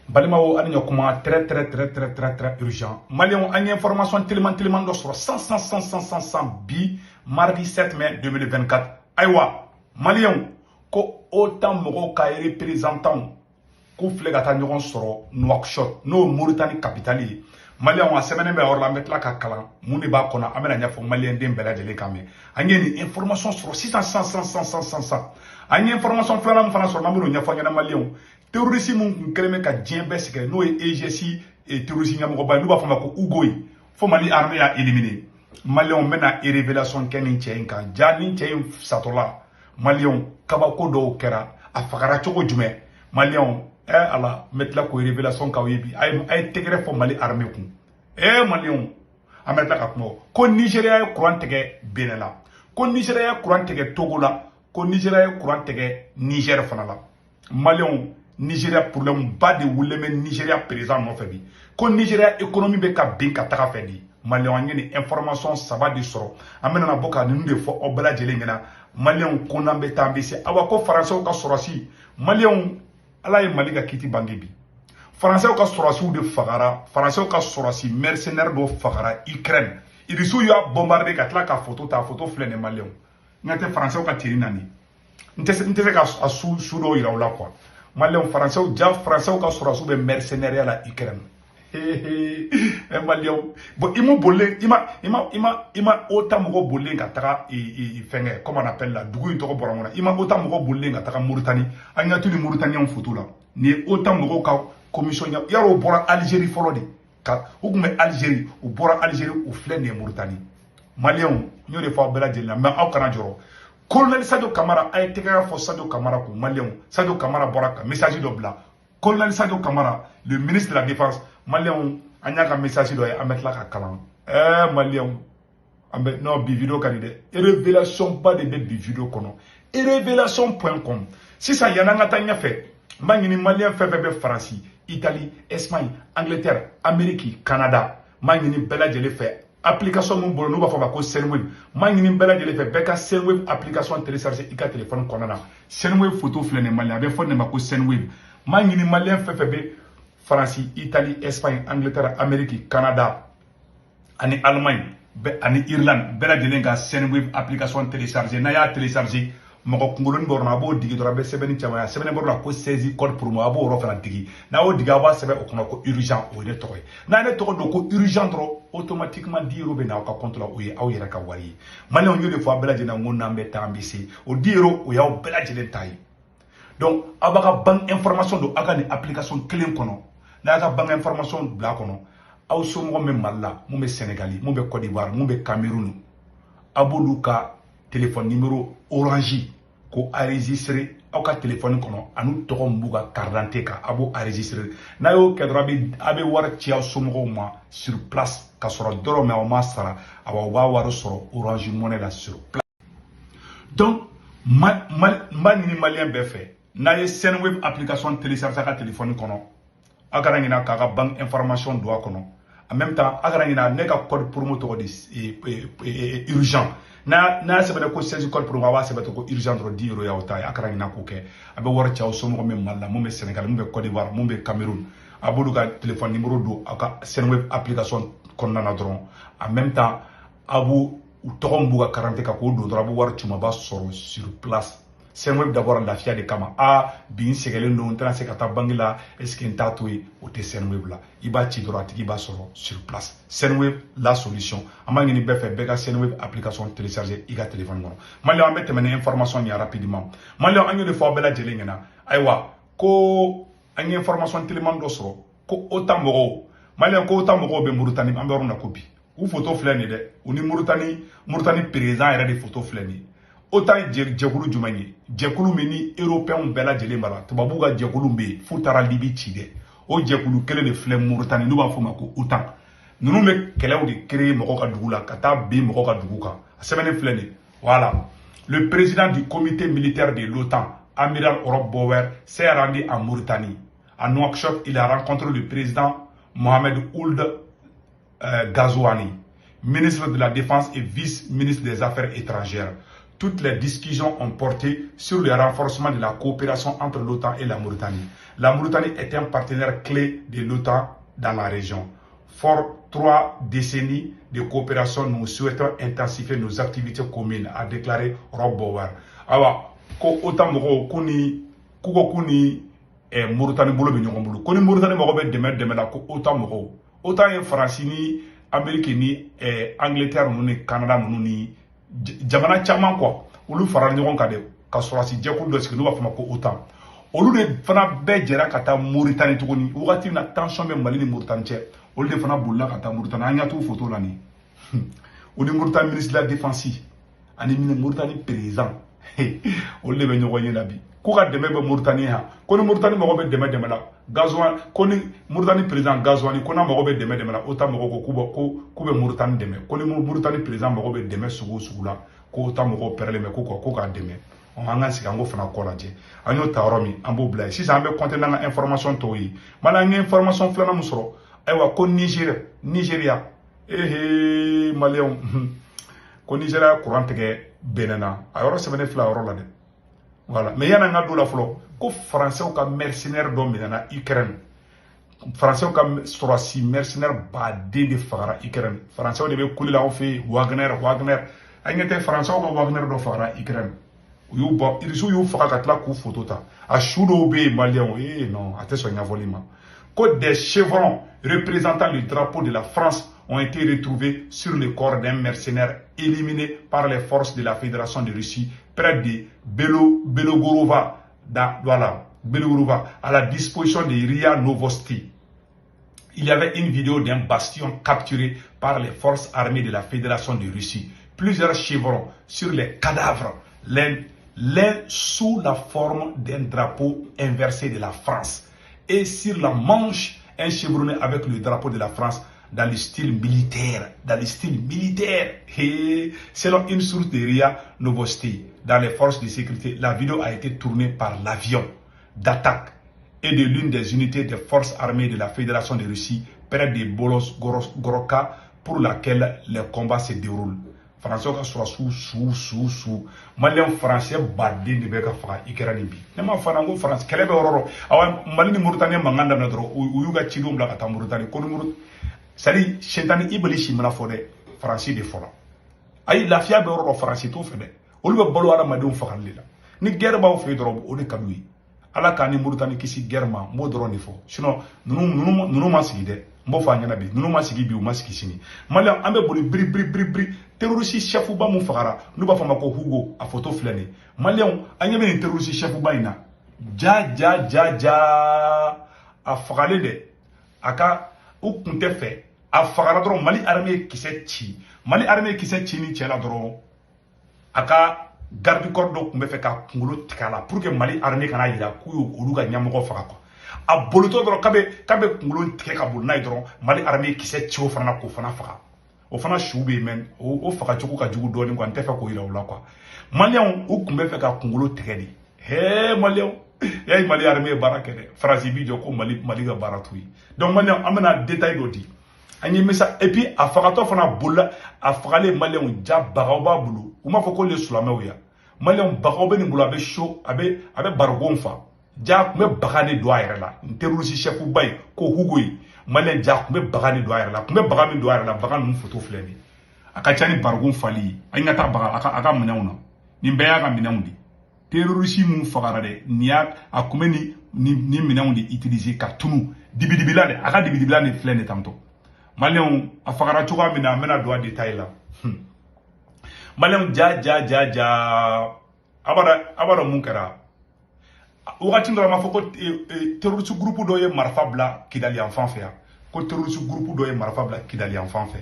Balimaw, ani ɲɔkuma, très très très très très très urgent. Maliyɛnw, an ye information teliman teliman dɔ sɔrɔ san san san san san san bi, mardi 7 mai 2024. Ayiwa, maliyɛnw, ko OTAN mɔgɔw ka représentant k'u filɛ ka taa ɲɔgɔn sɔrɔ Nouakchott, n'o ye Mauritanie capitale ye. Maliyɛnw, a sɛbɛnnen bɛ yɔrɔ la, an bɛ tila ka kalan mun de b'a kɔnɔ, an bɛna ɲɛfɔ maliyɛn den bɛɛ lajɛlen kan. Mɛ an ye nin information sɔrɔ sisan sisan sisan sisan sisan sisan sisan. An ye information filanan min fana sɔrɔ, n'an bɛn'o ɲɛfɔ ɲɛna, maliyɛnw, terroriste mun kun kɛlen bɛ ka diɲɛ bɛɛ sɛgɛrɛ, n'o ye EGS terroriste ɲɛmɔgɔba ye, n'u b'a fɔ a ma ko Ugo ye, fo Mali armée y'a éliminé. Maliyɛnw, n bɛna révélation kɛ nin cɛ in kan. Ja nin cɛ in satɔla, maliyɛnw, kabako dɔw kɛra. A fagara cogo jumɛn? Maliyɛnw, ɛ ala, n bɛ tila k'o révélation k'aw ye bi. A ye tɛgɛrɛ fɔ Mali armée kun. Ɛ maliyɛnw, an bɛ tila ka kuma ko Nigéria ye courant tigɛ Benin la, ko Nigéria ye courant tigɛ Togo la, ko Nigéria ye courant tigɛ Niger fana la. Maliyɛnw, Nigéria, problème ba de wulilen bɛ Nigéria président nɔfɛ bi, ko Nigéria économie bɛ ka bin ka taga fɛ di. Maliyɛnw, an ye nin information saba de sɔrɔ, an bɛna bɔ ka ninnu de fɔ aw bɛɛ lajɛlen ɲɛna. Maliyɛnw, ko n'an bɛ taa, an bɛ se. Awa, ko faransɛw ka sɔrɔsi, maliyɛnw, ala ye Mali ka kiti bange bi. Faransɛw ka sɔrɔsiw de fagara, faransɛw ka sɔrɔsi mercenaire dɔ fagara Ukraine. Irisiw y'a bombarder ka tila ka photo ta. Photo filɛ nin, maliyɛnw, n ka tɛ faransɛw ka tenue na nin, n tɛ se ka a su dɔw yira u la quoi. Maliyɛnw, faransɛw ja, faransɛw ka sɔrɔsiw bɛ mercenaire la Ukraine. Ɛ maliyɛnw, bon, i m'u bolilen, i ma OTAN mɔgɔ bolilen ka taga fɛnkɛ, comment on appelle la, dugu in tɔgɔ bɔra n kɔnɔ. I ma OTAN mɔgɔ bolilen ka taga Mauritanie. An ɲɛ tu ni Mauritaniens photo la. Nin ye OTAN mɔgɔw ka commission ye. Yarɔ, u bɔra Algérie fɔlɔ de ka, u tun bɛ Algérie, u bɔra Algérie, u filɛ nin ye Mauritanie. Maliyɛnw, n y'o de fɔ aw bɛɛ lajɛlen na, mais aw kana jɔrɔ. Colonel Sadio Kamara, a ye tɛgɛ fɔ Sadio Kamara kun. Maliyɛnw, Sadio Kamara bɔra ka message dɔ bila. Colonel Sadio Kamara, le ministre de la Défense, maliyɛnw, an y'a ka message dɔ ye, an bɛ tila ka kalan. Ɛɛ maliyɛnw, an bɛ non, bi vidéo ka di dɛ. Révélation ba de bɛ bi vidéo kɔnɔ, révélation.com. Sisan, yan'an ka taa ɲɛfɛ, n b'a ɲini maliyɛn fɛn fɛn bɛ Faransi, Italie, Espagne, Angleterre, Amérique, Canada, n b'a ɲini bɛɛ lajɛlen fɛ, application min bolo n'u b'a fɔ a ma ko Sendwave, n b'a ɲini bɛɛ lajɛlen fɛ, bɛɛ ka Sendwave application télécharger i ka téléphone kɔnɔna na. Sendwave photo filɛ nin, maliyɛn, a bɛ fɔ nin ma ko Sendwave. N b'a ɲini maliyɛn fɛn fɛn bɛ Faransi, Italie, Espagne, Angleterre, Amérique, Canada ani Allemagne bɛɛ ani Irlande, bɛɛ lajɛlen ka Sendwave application télécharger. N'a y'a télécharger, mɔgɔ kunkoloni bɔrɔ a b'o digi dɔrɔn, a bɛ sɛbɛnni caman ye. A sɛbɛnni bɔrɔ la ko saisie code promo, a b'o yɔrɔ fana digi. N'a y'o digi, a b'a sɛbɛn o kɔnɔ ko urgent, o ye ne tɔgɔ ye. N'a ye ne tɔgɔ don ko urgent dɔrɔn, automatiquement 10 euros bɛ na aw ka compte la, o ye aw yɛrɛ ka wari ye. Maliyɛnw, n y'o de fɔ aw bɛɛ lajɛlen na, n ko n'an bɛ taa, an bɛ se. O 10 euros, o y'aw bɛɛ lajɛlen ta ye. Donc aw b'a ka banque information don aw ka nin application kelen kɔnɔ. N'a y'a ka banque information bila a kɔnɔ, aw somɔgɔ min bɛ Mali la, mun bɛ Sénégali, mun bɛ Côte d'Ivoire, mun bɛ Cameroun, aw b'olu ka téléphone numéro Orange ko enregistrer aw ka téléphone kɔnɔ, ani tɔgɔ min b'u ka carte d'identité kan, a b'o enregistrer. N'a y'o kɛ dɔrɔn, a bɛ wari ci aw somɔgɔw ma sur place, ka sɔrɔ dɔrɔmɛ aw ma sara. Awa, u b'a wari sɔrɔ Orange Money la sur place. Donc n b'a ɲini maliyɛn bɛɛ fɛ, n'a ye Sendwave application télécharger a ka téléphone kɔnɔ, aw kana ɲinɛ k'a ka banque information don a kɔnɔ. En même temps, aw kana ɲinɛ ne ka code promo tɔgɔ de urgent. N'a y'a sɛbɛn ko saisie code promo, a b'a sɛbɛn ko urgent dɔrɔn, 10 euros y'aw ta ye. A kana ɲinɛ k'o kɛ. A bɛ wari ci aw somɔgɔ min Mali la, mun bɛ Sénégal, mun bɛ Côte d'Ivoire, mun bɛ Cameroun, a b'olu ka téléphone numéro don aw ka Sendwave application kɔnɔna na dɔrɔn. En même temps, a b'u u tɔgɔ min b'u ka carte kan k'o don dɔrɔn, a b'o wari ci u ma, a b'a sɔrɔ sur place. Sendwave dabɔra lafiya de kama. A bi n sɛgɛnlen don, n tɛna se ka taa banque la, est ce que n t'a to yen? O tɛ Sendwave la. I b'a ci dɔrɔn, a tigi b'a sɔrɔ sur place. Sendwave, la solution. An b'a ɲini bɛɛ fɛ, bɛɛ ka Sendwave application télécharger i ka téléphone kɔnɔ. Maliyɛn, an bɛ tɛmɛ ni information ye rapidement. Maliyɛn, an y'o de fɔ aw bɛɛ lajɛlen ɲɛna. Ayiwa, ko an ye information teliman dɔ sɔrɔ ko OTAN mɔgɔw, maliyɛn, ko OTAN mɔgɔw bɛ Mauritanie. An bɛ yɔrɔ min na ko bi, u photo filɛ nin ye dɛ, u ni Mauritanie président yɛrɛ de photo filɛ nin ye. OTAN ye jɛkulu jumɛn ye? Jɛkulu min ni européens bɛɛ lajɛlen b'a la, tubabuw ka jɛkulu bɛ yen f'u taara Libi ci dɛ, o jɛkulu kelen de filɛ Mauritanie, n'u b'a fɔ o ma ko OTAN. Ninnu bɛ kɛlɛw de créer mɔgɔw ka dugu la, ka taa bin mɔgɔw ka dugu kan. A sɛbɛnnen filɛ nin ye. Voilà, le président du comité militaire de l'OTAN, amiral Rob Bauer, s'est rendu en Mauritanie. À Nouakchott, il a rencontré le président Mohamed Ould Ghazouani, ministre de la Défense et vice-ministre des Affaires étrangères. Toutes les discussions ont porté sur le renforcement de la coopération entre l'OTAN et la Mauritanie. La Mauritanie est un partenaire clé de l'OTAN dans la région. Fort 3 décennies de coopération, nous souhaitons intensifier nos activités communes, a déclaré Rob Bauer. Awa, ko OTAN mɔgɔw ko ni k'u ko k'u ni Mauritanie bolo bɛ ɲɔgɔn bolo, ko ni Mauritanie mago bɛ dɛmɛ la, ko OTAN mɔgɔw, OTAN ye Faransi ni Amérique ni Angleterre ninnu ni Canada ninnu ni jamana caman quoi, olu farala ɲɔgɔn kan de ka sɔrɔdasi jɛkulu dɔ sigi n'u b'a fɔ ma ko OTAN. Olu de fana bɛɛ jɛra ka taa Mauritanie tuguni. Wagati min na tension bɛ Mali ni Mauritanie cɛ, olu de fana bolila ka taa Mauritanie. An ɲɛ t'u photo la nin, o ni Mauritanie ministre de la Défense ani Mauritanie président, olu de bɛ ɲɔgɔn ye la bi. K'u ka dɛmɛ bɛ Mauritanie yan, ko ni Mauritanie mago bɛ dɛmɛ la, Ghazouani, ko ni Mauritanie président Ghazouani ko n'a mago bɛ dɛmɛ la, OTAN mɔgɔw ko k'u bɛ ko k'u bɛ Mauritanie dɛmɛ, ko ni Mauritanie président mago bɛ dɛmɛ sugu o sugu la, ko OTAN mɔgɔw pɛrɛlen bɛ ko k'a dɛmɛ. An ka sigi an k'o fana kɔ lajɛ. An y'o ta yɔrɔ min, an b'o bila yen. Sisan an bɛ continuer n'an ka information tɔw ye. Mali, an ye information filanan min sɔrɔ, ayiwa, ko Niger, Nigéria, ehe, Maliyɛnw, ko Nigéria courant tigɛ Benin na. A yɔrɔ sɛbɛnnen filɛ a yɔrɔ la dɛ, voilà. Mais yanni an ka don la fɔlɔ, ko Faransɛw ka mercenaire dɔ minɛna Ukraine. Faransɛw ka sɔrɔdasi mercenaire baden de fagara Ukraine. Faransɛw de bɛ kuli la anw fɛ yen, Wagner, Wagner. An ɲɛ tɛ, Faransɛw ka Wagner dɔ fagara Ukraine. U y'u bɔ, Irisiw y'u faga ka tila k'u photo ta. A su dɔw bɛ yen, Maliyɛnw, ee non, a tɛ sɔn ɲɛfɔli ma. Ko des chevrons représentant le drapeau de la France ont été retrouvés sur le corps d'un mercenaire éliminé par les forces de la Fédération de Russie près de Belogorova, dans, voilà, Belogorova, à la disposition de RIA Novosti. Il y avait une vidéo d'un bastion capturé par les forces armées de la Fédération de Russie. Plusieurs chevrons sur les cadavres, l'un sous la forme d'un drapeau inversé de la France et sur la manche, un chevronné avec le drapeau de la France dans le style militaire. Dans le style militaire. Et selon une source de RIA Novosti, dans les forces de sécurité, la vidéo a été tournée par l'avion d'attaque et de l'une des unités des forces armées de la Fédération de Russie près de Bolos-Goroka pour laquelle les combats se déroulent. Français ka sɔrɔsiw su su su, Maliyɛn, Français baden de bɛ ka faga Ukraine bi. Ne ma fana ko France kɛlɛ bɛ yɔrɔ yɔrɔ. Awa, Mali ni Mauritanie mankan daminɛ dɔrɔn, u y'u ka cidenw bila ka taa Mauritanie ko ni Mauritanie, c'est à dire sɛntani ibali si mana fɔ dɛ, Faransi de fɔra. Ayi, lafiya bɛ yɔrɔ dɔ, Faransi t'o fɛ dɛ. Olu bɛ balo adamadenw fagali de la. Ni guerre b'aw fɛ yen dɔrɔn, o de ka d'u ye. Ala k'an ni Mauritanie kisi guerre ma, n b'o dɔrɔn de fɔ. Sinon ninnu ma sigi dɛ, n b'o fɔ a ɲɛna bi, ninnu ma sigi bi, u ma sigi sini. Maliyɛn, an bɛ boli biri biri biri biri. Terroriste chef ba mun fagara, n'u b'a fɔ a ma ko Hugo, a photo filɛ nin ye. Maliyɛnw, an ɲɛ bɛ nin terroriste chef ba in na. Ja ja ja ja, a fagalen dɛ, a ka u kun tɛ fɛ a fagara dɔrɔn, Mali armée ye kisɛ ci. Mali armée ye kisɛ ci ni cɛ la dɔrɔn, a ka garde corps dɔ tun bɛ fɛ ka kunkolo tigɛ a la pour que Mali armée kana yira k'u y'u olu ka ɲɛmɔgɔ faga quoi. A bolotɔ dɔrɔn, k'a bɛ kunkolo tigɛ ka boli n'a ye dɔrɔn, Mali armée ye kisɛ ci o fana na k'o fana faga. O fana su bɛ yen, mais o faga cogo ka jugu dɔɔnin quoi, n tɛ fɛ k'o yira u la quoi. Maliyɛnw, u tun bɛ fɛ ka kunkolo tigɛ de. Hee, Maliyɛnw, yayi, Mali armée ye baara kɛ dɛ. Faransi b'i jɔ ko Mali ka baara t'u ye. Donc Maliyɛnw, an bɛna détail dɔ di. An ye message et puis a fagatɔ fana bolila. A fagalen, Maliyɛnw, ja bagaw b'a bolo. U m'a fɔ ko le silamɛw ya. Maliyɛnw, bagaw bɛ nin bolo, a bɛ so, a bɛ barigon fa. Ja tun bɛ baga de don a yɛrɛ la. Nin terroriste chef ba ye ko Hugo ye, Maliyɛn, ja tun bɛ baga de don a yɛrɛ la. A tun bɛ baga min don a yɛrɛ la, baga ninnu photo filɛ nin ye. A ka ca ni barigon fali ye. An ka taa baga a ka minɛnw na. Nin bɛɛ y'a ka minɛnw de. Terroriste mun fagara dɛ, nin y'a a kun bɛ nin minɛnw de utiliser ka tunu dibidibila dɛ. A ka dibidibila nin filɛ nin tantɔ. Maliyɛnw, a fagara cogoya min na, an bɛna don a détail la. Maliyɛnw, ja ja ja ja, a b'a dɔn mun kɛra wagati dɔ la, ma fɔ ko terroriste groupe dɔ ye marifa bila Kidali yan fan fɛ yan, ko terroriste groupe dɔ ye marifa bila Kidali yan fan fɛ.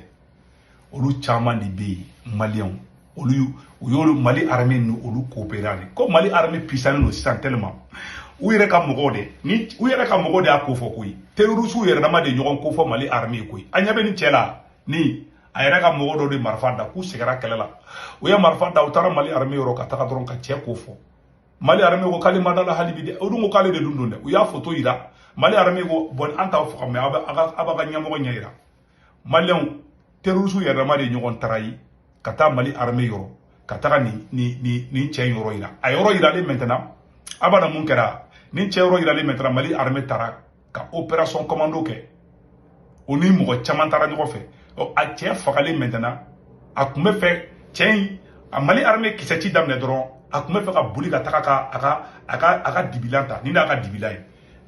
Olu caman de bɛ yen, Maliyɛnw, olu u y'olu Mali armée ni olu coopérer de. Ko Mali armée puissant don sisan tellement, u yɛrɛ ka mɔgɔw de ni u yɛrɛ ka mɔgɔw de y'a ko fɔ koyi. Terroriste yɛrɛ dama de ɲɔgɔn ko fɔ Mali armée ye koyi. An ɲɛ bɛ nin cɛ la ni a yɛrɛ ka mɔgɔ dɔ de marifa da k'u sɛgɛnra kɛlɛ la. U ye marifa da, u taara Mali armée yɔrɔ ka taga dɔrɔn ka cɛ ko fɔ. Mali armée ko k'ale ma da la hali bi dɛ. O dun ko k'ale de dun don dɛ. U y'a photo yira. Mali armée ko bon, an t'aw faga, mais aw b'a ka ɲɛmɔgɔ ɲɛ yira. Maliyɛnw, terroriste yɛrɛ dama de ɲɔgɔn trahir ka taa Mali armée yɔrɔ. Ka taga nin cɛ in yɔrɔ yira. A yɔrɔ yiralen maintenant, a b'a dɔn mun kɛra? Nin cɛ yɔrɔ yiralen maintenant, Mali armée taara ka opération commando kɛ. O ni mɔgɔ caman taara ɲɔgɔn fɛ. Ɔ, a cɛ fagalen maintenant, a tun bɛ fɛ cɛ in, a Mali armée kisɛ ci daminɛ dɔrɔn, a tun bɛ fɛ ka boli ka taga ka a ka dibilan ta. Ni n'a ka dibilan ye,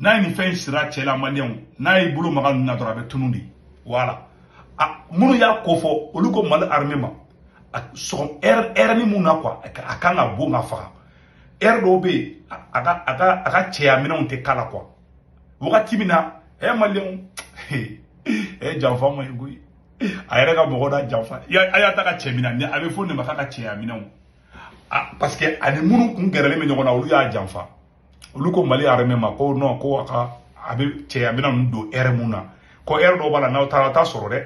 n'a ye nin fɛn in sira cɛ la, maliyɛnw, n'a y'i bolo maga ninnu na dɔrɔn, a bɛ tunun de. Voilà, a minnu y'a ko fɔ, olu ko Mali armée ma, a sɔgɔ heure ni mun na quoi, a kan ka bon ka faga. Heure dɔw bɛ yen, a ka cɛya minɛnw tɛ k'a la quoi. Wagati min na, ɛ maliyɛnw, ɛ janfa ma ɲi koyi. A yɛrɛ ka mɔgɔ da janfa. A y'a ta ka cɛ minɛ, a bɛ fɔ nin ma k'a ka cɛya minɛnw, parce que ani minnu kun gɛrɛlen bɛ ɲɔgɔn na, olu y'a janfa. Olu ko Mali armée ma ko non, ko a ka a bɛ cɛya minɛn ninnu don heure mun na, ko heure dɔw b'a la, n'aw taara, aw t'a sɔrɔ dɛ.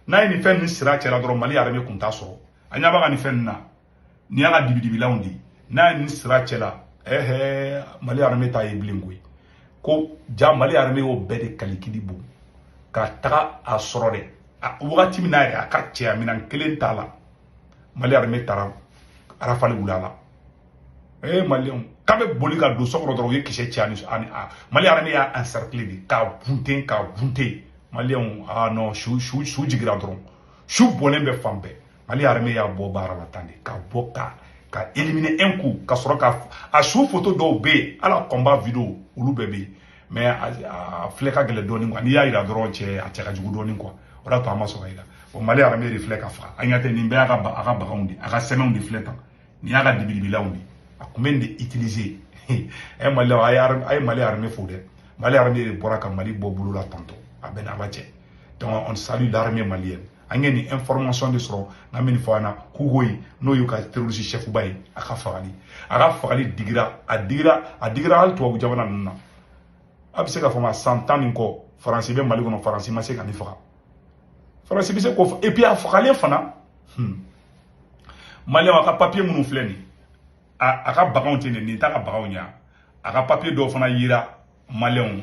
N'a ye nin fɛn ninnu sira cɛ la dɔrɔn, Mali armée kun t'a sɔrɔ. A ɲɛ b'a ka nin fɛn ninnu na, nin y'a ka dibidibilanw de ye. N'a ye nin sira cɛ la, ɛhɛ, Mali armée t'a ye bilen koyi. Ko ja Mali armée y'o bɛɛ de kalikili bon ka taga a sɔrɔ dɛ. Wagati min n'a yɛrɛ a ka cɛya minɛn kelen t'a la, Mali armée taara rafale wuli a la. Ee maliyɛnw, k'a bɛ boli ka don so kɔnɔ dɔrɔn, u ye kisɛ ci. Ani a Mali armée y'a encercler de k'a bunten, k'a bunten. Maliyɛnw, ah non, su jigira dɔrɔn, su bɔnnen bɛ fan bɛɛ. Mali armée y'a bɔ baara la tan de, ka bɔ ka éliminer un coup, ka sɔrɔ ka a su photo dɔw bɛ yen, ala combat vidéo, olu bɛɛ bɛ yen, mais a filɛ ka gɛlɛn dɔɔnin quoi. N'i y'a yira dɔrɔn, cɛ, a cɛ ka jugu dɔɔnin quoi. O de y'a to an ma sɔn ka yira. Bon, Mali armée de filɛ ka faga. An ɲɛ tɛ nin bɛɛ y'a ka a ka baganw de, a ka sɛmɛnw de filɛ tan. Nin y'a ka dibidibilanw de, a tun bɛ nin de utiliser. Ɛ Mali, a ye Mali armée fo dɛ. Mali armée de bɔra ka Mali bɔ bolo la tantɔ. A bɛɛ n'Ala cɛ. Donc on salue l'armée malienne. An ye nin information de sɔrɔ n'an bɛ nin fɔ an na. Hugo ye, n'o y'u ka terroriste chef ba ye, a ka fagali digira, a digira, a digira hali tubabu jamana ninnu na. A bɛ se k'a fɔ ma, san 10 nin kɔ, Faransi bɛ Mali kɔnɔ, Faransi ma se ka nin faga. Faransi bɛ se k'o. Et puis a fagalen fana, maliyɛnw, a ka papier minnu filɛ nin, a ka baganw tɛ nin, nin t'a ka baganw ye. A ka papier dɔw fana yira maliyɛnw,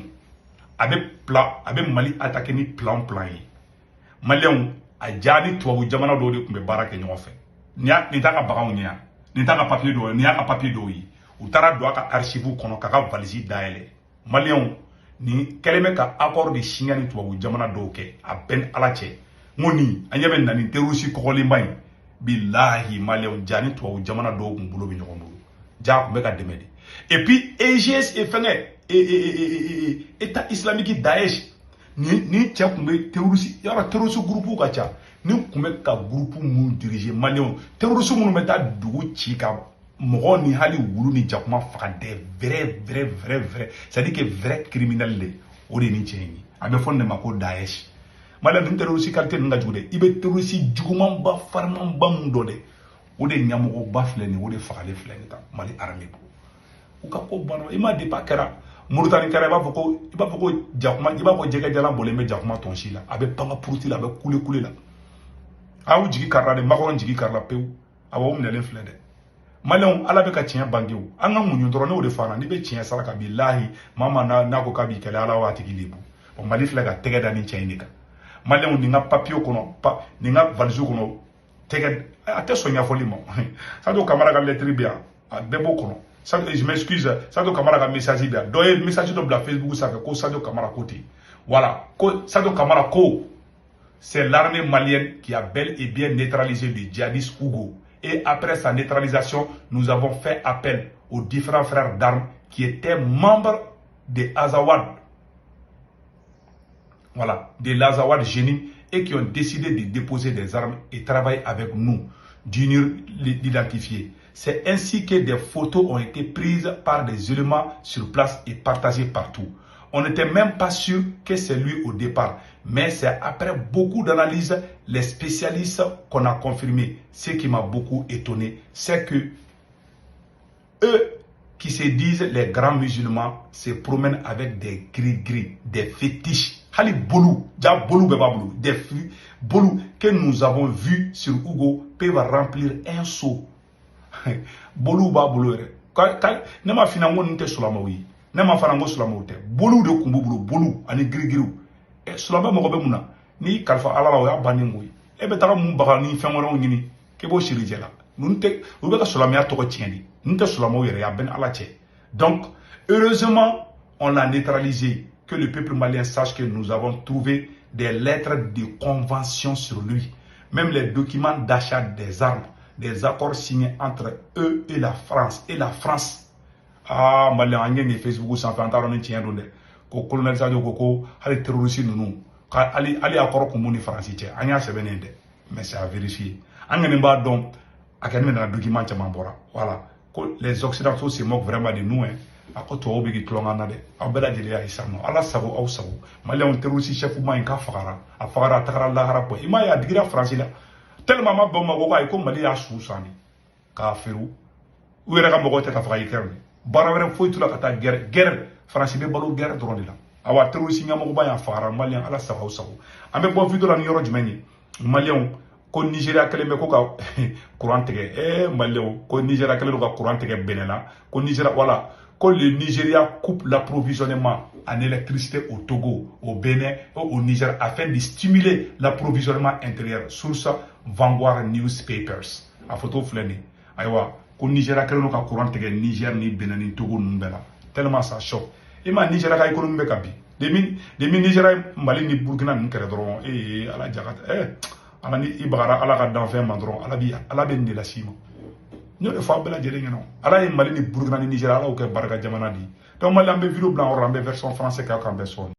a bɛ plan, a bɛ Mali attaquer ni plan plan ye. Maliyɛnw, a ja ni tubabu jamana dɔw de tun bɛ baara kɛ ɲɔgɔn fɛ. Nin t'a ka baganw ye, nin t'a ka papier dɔw ye, nin y'a ka papier dɔw ye. U taara don a ka archive kɔnɔ k'a ka valise dayɛlɛ. Maliyɛnw, nin kɛlen bɛ ka accord de signer ni tubabu jamana dɔw kɛ. A bɛɛ ni Ala cɛ, n ko nin, an ɲɛ bɛ na nin terroriste kɔgɔlenba in. Bilahi maliyɛnw, ja ni tubabu jamana dɔw kun bolo bɛ ɲɔgɔn bolo, ja kun bɛ ka dɛmɛ de. Et puis EGS et fɛngɛ, État islamique, Daesh, ni cɛ kun bɛ terroriste yɔrɔ, terroriste groupe ka ca. Ni kun bɛ ka groupe mun diriger, maliyɛnw, terroriste minnu bɛ taa dugu ci ka mɔgɔ ni hali wulu ni jakuma faga, des vrais vrais vrais vrais, c'est à dire que vrai criminel de, o de ye nin cɛ in ye. A bɛ fɔ nin de ma ko Daesh. Maliyɛn, nin terroriste qualité ninnu ka jugu dɛ. I bɛ terroriste jugumanba farimanba mun dɔn dɛ, o de ɲɛmɔgɔba filɛ nin ye, o de fagalen filɛ nin tan Mali armée bolo. U ka ko banna. I ma, depuis a kɛra Moritani kɛra, i b'a fɔ ko jakuma, i b'a fɔ jɛgɛjalan bɔlen bɛ jakuma tɔnsi la, a bɛ panga puruti la, a bɛ kule kule la. A y'u jigi karila de, Macron jigi karila pewu. Awɔ, o minɛlen filɛ dɛ. Maliyɛnw, Ala bɛ ka tiɲɛ bange o. An ka muɲu dɔrɔn. N'o de fara, n'i bɛ tiɲɛ saraka, bilahi, maa maa n'a ko k'a b'i kɛlɛ, Ala b'a tigi lebu. Bon, Mali filɛ ka tɛgɛ da nin cɛ in de kan. Maliyɛnw, nin ka papiye kɔnɔ, nin ka valise kɔnɔ, tɛgɛ a tɛ sɔn ɲɛfɔli ma. Sadio Kamara ka lettre bɛ yan, a bɛɛ b'o kɔnɔ. Je m'excuse, Sadio Kamara ka message bɛ yan. Dɔ ye message dɔ bila Facebook sanfɛ ko Sadio Kamara ko ten. Voilà, ko Sadio Kamara ko c'est l'armée malienne qui a bel et bien neutralisé le djihadiste Hugo. Et après sa neutralisation, nous avons fait appel aux différents frères d'armes qui étaient membres de Azawad. Voilà, de l'Azawad Génie, et qui ont décidé de déposer des armes et travailler avec nous, d'unir l'identifier. C'est ainsi que des photos ont été prises par des éléments sur place et partagées partout. On n'était même pas sûr que c'est lui au départ, mais c'est après beaucoup d'analyses, les spécialistes, qu'on a confirmé. Ce qui m'a beaucoup étonné, c'est que eux qui se disent les grands musulmans se promènent avec des gris-gris, des fétiches. Hali bolu, ja bolu bɛɛ b'a bolo, des fruits, bolu que nous avons vus sur Hugo peuvent remplir un seau. Boluw b'a bolo yɛrɛ. Ne ma f'i ɲɛna ko ninnu tɛ silamɛw ye. Ne ma fana ko silamɛw tɛ. Boluw de kun b'u bolo, boluw ani girigiriw. Silamɛ mɔgɔ bɛ mun na? N'i kalifa Ala la, o y'a bannen koyi. E bɛ taga mun baga ni fɛn wɛrɛw ɲini k'e b'o siri cɛ la? Ninnu tɛ, u bɛ ka silamɛya tɔgɔ tiɲɛ de. Ninnu tɛ silamɛw yɛrɛ ye, a bɛɛ ni Ala cɛ. Donc heureusement, on l'a neutralisé. Que le peuple malien sache que nous avons trouvé des lettres de convention sur lui, même les documents d'achat des armes, des accords signés entre eux et la France et la France. Ah, malien, an ye nin Facebook sanfɛ, an t'a dɔn ni tiɲɛ don dɛ, ko colonel Sadio ko hali terroriste ninnu ka hali accord kun b'u ni Faransi cɛ. An y'a sɛbɛnnen dɛ, mais c'est à vérifier. An kɔni b'a dɔn a kɛni nana, document caman bɔra. Voilà, ko les Occidentaux se moquent vraiment de nous, hein. A ko tubabuw bɛ k'i tulon an na dɛ. Aw bɛɛ lajɛlen y'a ye sisan nɔ. Ala sago, aw sago. Maliyɛnw, terroriste chef ma in k'a fagara, a fagara, a tagara lahara kɔ. I m'a ye, a digira Faransi la tellement, a ma bɛn o ma ko ayi, ko Mali y'a su san de k'a feere. U yɛrɛ ka mɔgɔw tɛ ka faga Ukraine, baara wɛrɛ foyi t'u la ka taa guerre. Guerre, Faransi bɛ balo guerre dɔrɔn de la. Awa, terroriste ɲɛmɔgɔba y'a fagara. Maliyɛn, Ala sago, aw sago. An bɛ bɔ vidéo la ni yɔrɔ jumɛn ye? Maliyɛnw, ko Nigéria kɛlen bɛ ko ka courant tigɛ. Maliyɛnw, ko Nigéria kɛlen don ka courant tigɛ Benin na. Ko Nigéria, voilà, ko le Nigeria coupe l'approvisionnement en électricité au Togo, au Bénin et au Niger afin de stimuler l'approvisionnement intérieur. Source: Vanguard Newspapers. A photo filɛ nin. Ayiwa, ko Nigeria kɛlen don ka courant tigɛ Niger ni Bénin ni Togo ninnu bɛɛ la, tellement ça choque. I ma Nigeria ka économie bɛ ka bin depuis Nigeria, Mali ni Burkina ninnu kɛlɛ dɔrɔn. Ala jaka, Ala ni i bagara Ala ka danfɛn ma dɔrɔn, Ala bi Ala bɛ nin de las'i ma. N y'o de fɔ aw bɛɛ lajɛlen ɲɛna. Ala ye Mali ni Burkina ni Nigeria, Ala y'o kɛ barika jamana de ye. Donc Mali, an bɛ vidéo bila yɔrɔ la, an bɛ version français kɛ, aw k'an bɛɛ sɔɔni.